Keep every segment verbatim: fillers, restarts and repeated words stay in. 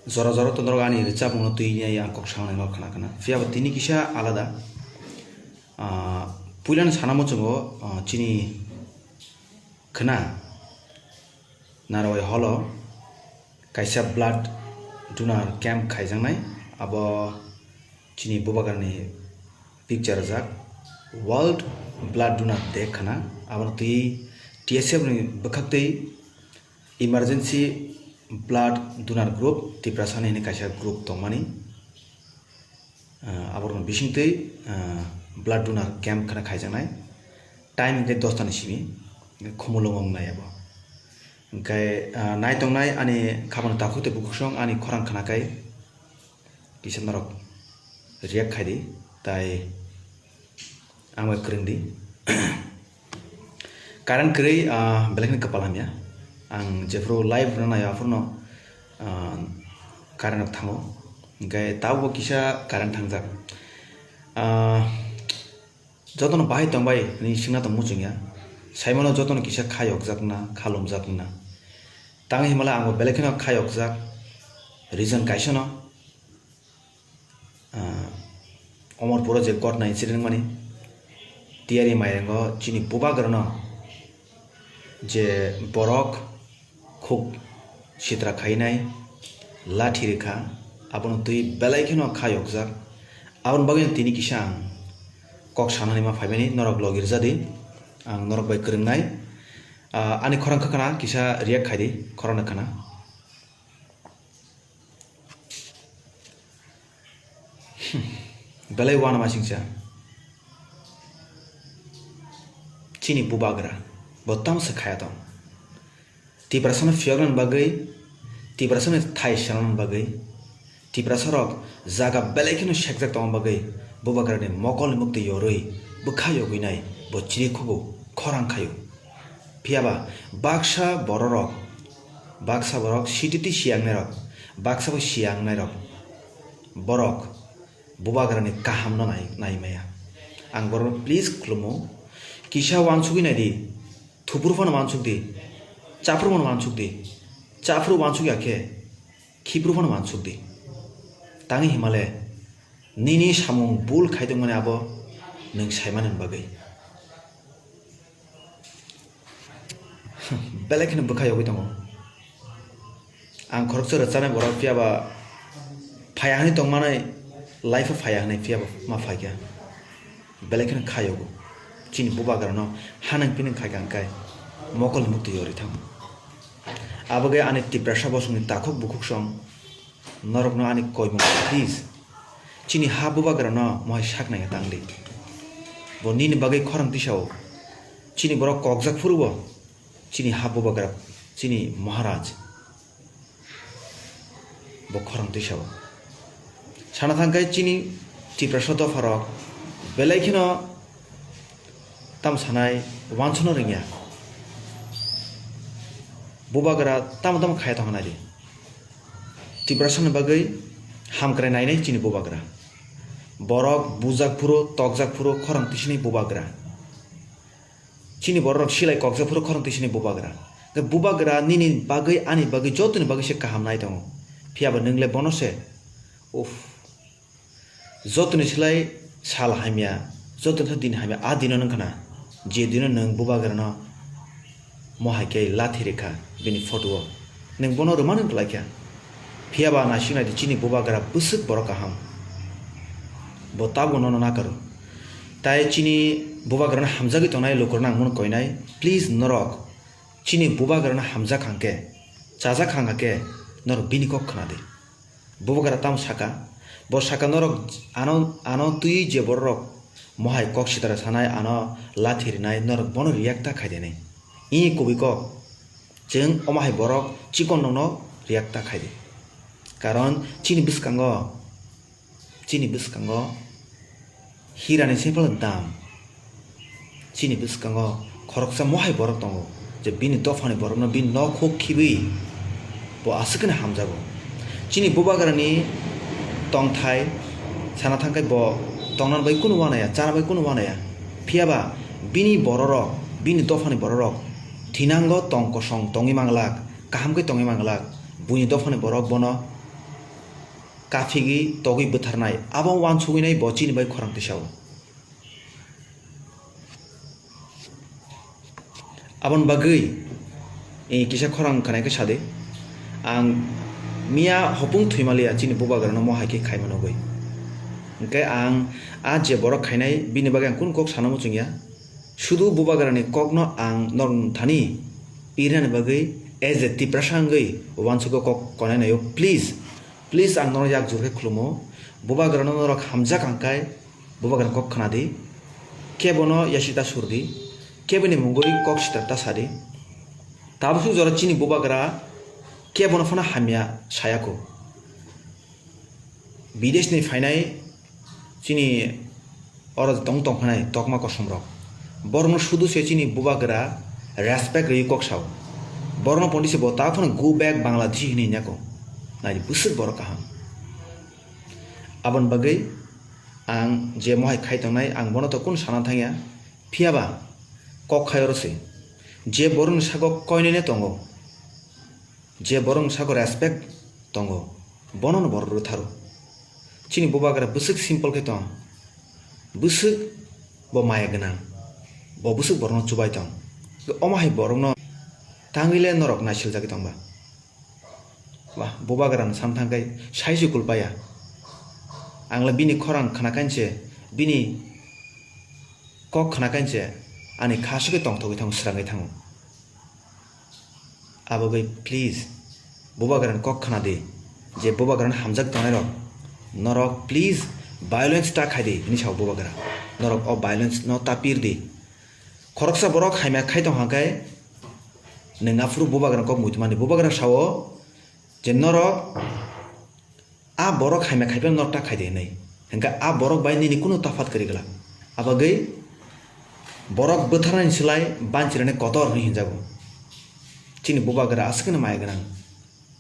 Jora jora to norok ani rwchapmungno twi nai ang kok sanai no khna khna. Phiya bo tini kisa alada. Ah, puilano sana muchungo, ah, chini khna Narwai holo kaisa blood donor camp khaijaknai. Abo chini bubagrani picture rijak World Blood Donor Day khna. Abono twi T S F ni bwkhaktwi Emergency Blood Donor Group Tiprasani hwnwi kaisa group tongmani. Ah, aborokni bisingtwi, ah, blood donor camp khna khaijaknai. Time hwnkhe dosta ni simi, Khumulwng wngnai abo. Hwnkhe, ah, naitongnai ani khabangni takhuk tei bukhuksong ani khorang khna kai kisa norok react khai di, tai ang bai kwrwng di. Current kwrwi, ah, belai kheno kwpal hamya. Ang jephuru live rwna naio, aphuru no, ah, current rok thango. Hwnkhe tabukbo kisa current thangjak. Ah, jotono bahai tongbai hwnwi swngna tong muchungya. Saimano jotono kisa kha yokjakna, kha lumjakna. Tangwi himala angbo belai kheno kha yokjak. Reason kaisano. Ah, Omorpuro je ghotna incident wngmani, tiyari mairango chini bubagrano je borok khuk sitra khainai, lathi rikha, abono twi belai kheno kha yokjak. Aboni bagwi tini kisa ang kok sanani ma phaimani, norok logi rwjadi, ang norok bai kwrwngnai. Ah, ani khorang khakana kisa react khaidi, khorang khana. Hmm. Belai uanama singcha. Chini bubagra. Bo tamo se khaya tong. Tiprasano phiyoknani bagwi, Tiprasano thai swnamnani bagwi, Tiprasarok jaga belai kheno sekjak tongma bagwi bubagrani mokolni mukti yorwi bwkha yogwinai bo chiri khubu khorang khaio. Phiyaba baksa bororok, baksa borok C T T siyangnairok, baksa bo siyangnairok, borok bubagrani kahamno nai-, naimaya. Ang borokno please khulumo, kisa uansugwi naidi, thupuru phano uansukdi, chaphuru phano uansukdi, chaphuru uansukya khe, khiphuru phano uansukdi. Tangwi himale, nini samung bul khaitongmani abo nwng saimanani bagwi. Belai kheno bwkha yogwi tongo. Ang khoroksa rwchanai borok phiyaba phaiya hwnwi tongmanai, life-o phaiya hwnwi phiyaba ma phaikha. Belai kheno kha yogo. Chini bubagrano hanang pinang khaikha hwnkhe mokolni mukti yorwi thango. Abagwi ani Tiprasa bosongni takhuk bukhuksong norokno ani koimung please. Chini ha bubagrano mohai sak naiya tangdi. Bo nini bagwi khorang tisao. Chini borok kokjak phurubo. Chini ha bubagra, chini Maharaj. Bo khorang tisao. Sana thangkhe chini Tiprasa dopharok belai kheno tam sanai wansano ringya. Bubagra tamo tamo khaya tongna di. Tiprasani bagwi hamkrai nainai chini bubagra. Borok bujak phuru, tokjak phuru khorang tisini bubagra. Chini bororok silai kokjak phuru khorang tisini bubagra. Khe bubagra nini bagwi, ani bagwi, jotoni bagwi se kaham nai tongo. Phiyaba nwng le bono se. Uff. Jotoni silai sal hamya, jotoni sa din hamya, a dino nwng khna, je dino nwng bubagrano mohai khe lathi rikha bini photo-o. Nwng bono rwmani wng klaikha. Phiyaba naising naidi chini bubagra bwswk borok kaham. Bo tabuk nono nakaro. Tai chini bubagrano hamjagwi tongnai lukurokno ang bono koinai. Please norok chini bubagrano hamjak hangkhe, chajak hangkhe norok bini kok khna di. Bubagra tamo saka? Bo saka norok ano, ano twi je bororok mohai kok sitra sanai, ano lathi rinai, norok bono react ta khai de nai. Ini kubui kok, chwng omo hai borok chikon rokno react ta khai di. Karon chini bwskango, chini bwskango hirani se phano dam. Chini bwskango khoroksa mohai borok tongo, je bini dophani borokno bini nok huk khibwi bo aswk khe hamjago. Chini bubagrani tongthai sana thangkhai bo tongna bai kunu wanaya, chana bai kunu wanaya. Phiyaba bini bororok, bini dophani bororok thinango tong kosong tongwi manglak, kaham khe tongwi manglak. Buini dophani borok bono kaphigwi togwi bwtharnai, abo uansugwi nai bo chini bai khorang tisao. Aboni bagwi, eh, kisa khorang khwnai khe sadi, ang miya hopung thwimaliya chini bubagrano mohai khe khaima nugwi. Hwnkhe ang a je borok khainai bini bagwi ang kunu kok sana muchungya. Sudu bubagrani kokno ang norok thani pirnani bagwi as a Tiprasa wngwi uansukgo kok konai naio. Please, please ang norok yak jur khe khulumo. Bubagrano norok hamjak hangkai, bubagrani kok khna di. Kebono yasita sur di. Keboni mungwi kok sita ta sa di. Tabuk jora chini bubagra kebono phano hamya sayako. Bideshni phainai chini oro tong tong phanai tokma kosom rok. Borokno sudu se chini bubagra respect rwi kok sao. Borokno pondi se bo ta phano go back Bangladeshi hinwi nako. Nai bwswk borok kaham. Aboni bagwi ang je mohai khai tongnai ang bono to kunu sana thangya. Phiyaba kok khai oro se. Je borokni sago koinene tongo. Je borokni sago respect tongo, bonono borok rwtharo. Chini bubagra bwswk simple khe tong, bwswk bo maya gwnang, bo bwswk borokno chubai tong. Omo hai borokno tangwi le norok naisil jagwi tongba. Ba, bubagrano sam thangkhai sai se kulpaya. Ang le bini khorang khna kainse, bini kok khna kainse, ani kha sugwi tongthogwi thango, srangwi thango. Abo bai please, bubagrani kok khna di, je bubagrani hamjak tongnai rok, norok please violence ta khai di, hini sao bubagra. Norok o violence no ta pir di. Khoroksa borok hamya khai tong hangkai, nwng aphuru bubagrani kok muitu mani. Bubagra sao je norok a borok hamya khai phano norok ta khai di hinwi. Hingkhe a borok bai nini kunu tafat kwrwi glak. Abagwi borok bwtharnani slai banchirani kotor hinwi hinjago. Chini bubagra aswkno maya gwnang.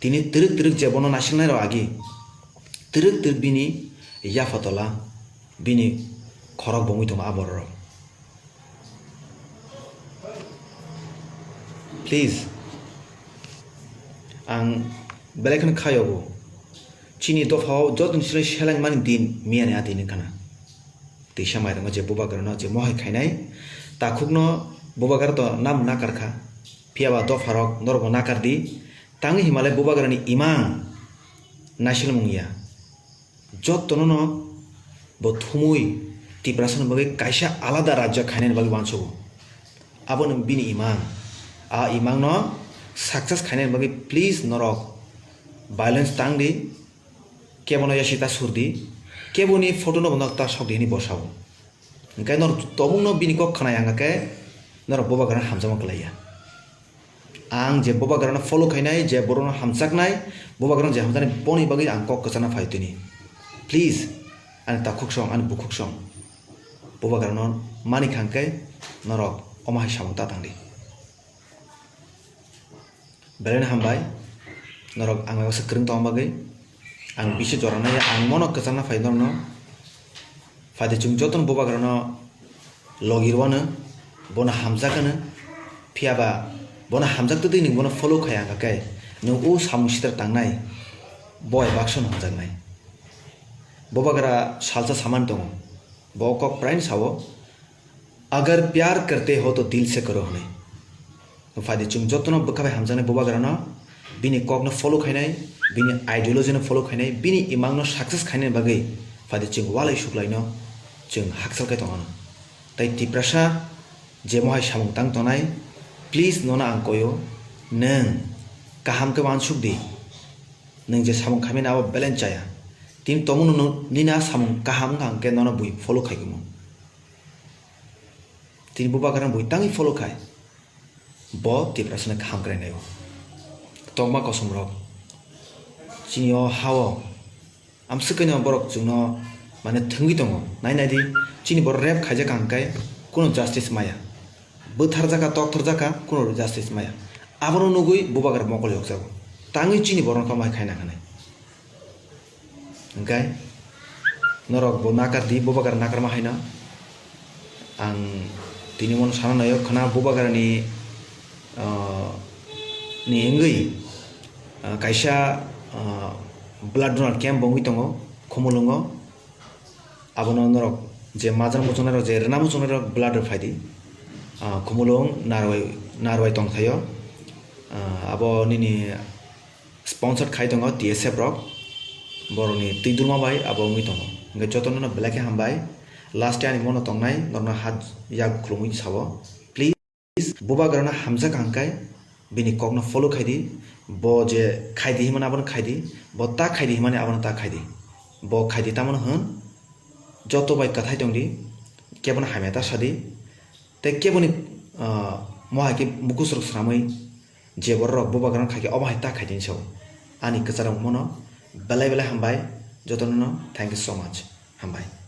Tini twrwk twrwk je bono naisilnai rok agi. Twrwk twrwk bini yapha tola, bini khorok bo wngwi tongo a borok rok. Please, ang belai kheno khayogo. Chini dophao jotoni sle seleng mani din miyani a din wngkha na. Tisa mairango je bubagrano je mohai khainai, takhukno bubagra to nam nakar kha. Phiyaba dopharok norokbo nakar di. Tangwi himalai bubagrani imang naisilmung ya. Jotono no bo thumui Tiprasani bagwi kaisa alada rajya khainani bagwi uansugo. Abono bini imang. A imangno success khainani bagwi please norok violence tang di, kebono yasita sur di, keboni photo no bono ta sok di hinwi bo sao. Hingkhe norok tobukno bini kok khna ya hingkhe norok bubagrano hamjakma kwlaiya. Ang je bubagrano follow khainai, je borokno hamjaknai, bubagrano je hamjaknai, boni bagwi ang kok kwchana phai tini. Please, ani takhuk song, ani bukhuk song. Bubagrano mani khangkhe norok omo hai samung ta tangdi. Belai no hambai, norok ang bai baksa kwrwng tongma bagwi. Ang bisi jora nai, ang mono kwchangna phai norokno. Phaidi chwng jotono bubagrano logi rwano, bono hamjak hwno. Phiyaba bono hamjak twtwi nwng bono follow khai ang khe nwng o samung sitra tangnai, bo bai baksa no hamjaknai. Bubagra salsa samani tongo, bo kok praino sao, "Agar pyar karte ho to dil se karo" hwnwi. Phaidi chwng jotono bwkha bai hamjaknai bubagrano, bini kokno follow khainai, bini ideology no follow khainai, bini imangno success khainani bagwi phaidi chwng walai suklaino chwng hakchal khe tongano. Tai Tiprasa je mohai samung tang tongnai, please nono ang koyo, nwng kaham khe uansuk di, nwng je samung khaimani abo balance chaya. Tini tongmano nini a samung kaham wngkha hwnkhe nono bui follow khaikumo. Tini bubagrano bui tangwi follow khai. Bo Tiprasano kaham krai naio. Tokma kosom rok. Chini o hao. Amswkano borok chwngno mane thwngwi tongo. Nai nai di, chini borok rape khaijak hwnkhe kuno justice maya. Bwtharjaka, toktharjaka, kuno justice maya. Abono nugwi bubagra mokol yokjago. Tangwi chini borokno kamo hai khaina hwnwi. Hingkhe norok bo nakar di, bubagra nakarma haino. Ang tini mono sana naio khwna bubagrani, ah, ni wngwi, ah, kaisa, ah, blood donor camp bo wngwi tongo Khumulwngo. Abono norok je majra muchungnai rok, je rwna muchungnai rok blood rw phaidi. Ah, Khumulwng Narwai, Narwai tongthaio. Ah, abo nini sponsored khai tongo T S F rok. Borokni twi dulma bai abo wngwi tongo. Hwnkhe jotono no belai khe hambai. Last ani mono tongnai norokno hat yak khulumwi sao. Please, bubagrano hamjak hangkai bini kokno follow khaidi. Bo je khaidi himani abono khaidi. Bo ta khaidi himani abono ta khaidi. Bo khaidi tamoni hwn, joto bai kwthai tongdi, kebono hamya ta sadi. Tei keboni, ah, mohai khe mukusrok swnamwi je bororok bubagrano khai khe omo hai ta khaidi hinwi sao. Ani kwcharo wngmano belai belai hambai, jotono no thank you so much. Hambai.